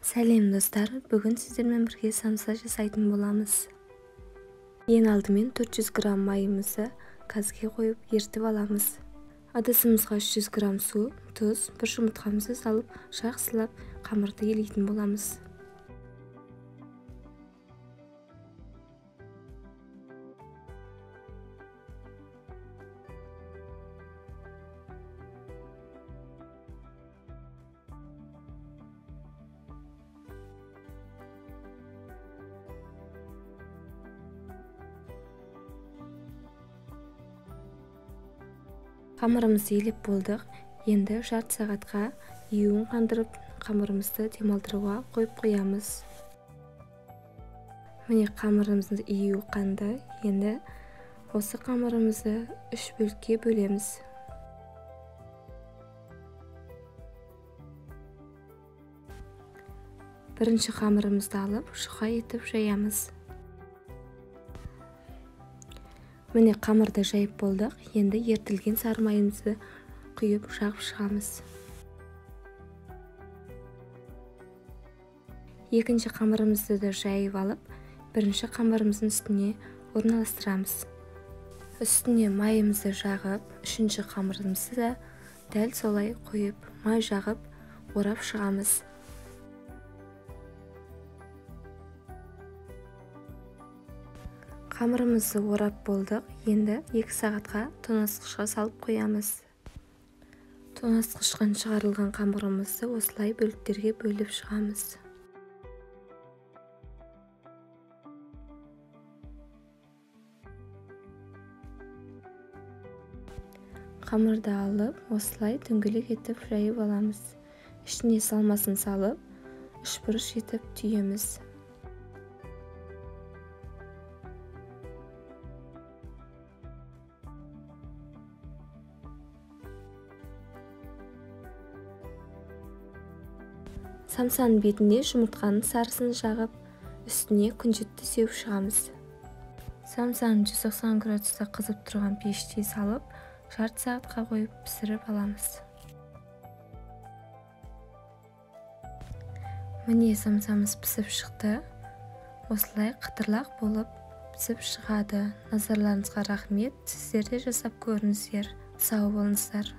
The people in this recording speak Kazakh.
Сәлем достар, бүгін сіздермен бірге самса жасайтын боламыз. Ең алдымен 400 грамм майымызды газге қойып ертіп аламыз. Ыдысымызға 300 грамм су, тұз, бір жұмыртқамызды салып, жақсылап қамырды елейтін боламыз. Қамырымызды елеп болдық. Енді жарты сағатқа иуін қандырып, қамырымызды демалдыруға қойып қоямыз. Міне қамырымыздың иуі қанды. Енді осы қамырымызды 3 бөлікке бөлеміз. Бірінші қамырымызды алып, жұқа етіп жаямыз. Міне қамырды жайып болдық. Енді ертілген сары майымызды құйып жағып шығамыз. Екінші қамырымызды да жайып алып, бірінші қамырымыздың үстіне орналастырамыз. Үстіне майымызды жағып, үшінші қамырымызды да дәл солай қойып, май жағып, орап шығамыз. Қамырымызды орап болдық. Енді 2 сағатқа тоңазытқышқа салып қоямыз. Тоңазытқыштан шығарылған қамырымызды осылай бөліктерге бөліп шығамыз. Қамырды алып, осылай дөңгелек етіп жайып аламыз. Ішіне салмасын салып, үшбұрыш етіп түйеміз. Самсаның бетіне жұмыртқаның сарысын жағып, үстіне күнжітті сеуіп шығамыз. Самсаны 190 градуста қызып тұрған пеште салып, жарты сағатқа қойып пісіріп аламыз. Міне самсамыз пісіп шықты. Осылай қытырлақ болып пісіп шығады. Назарларыңызға рахмет. Сіздер де жасап көріңіздер. Сау болыңыздар.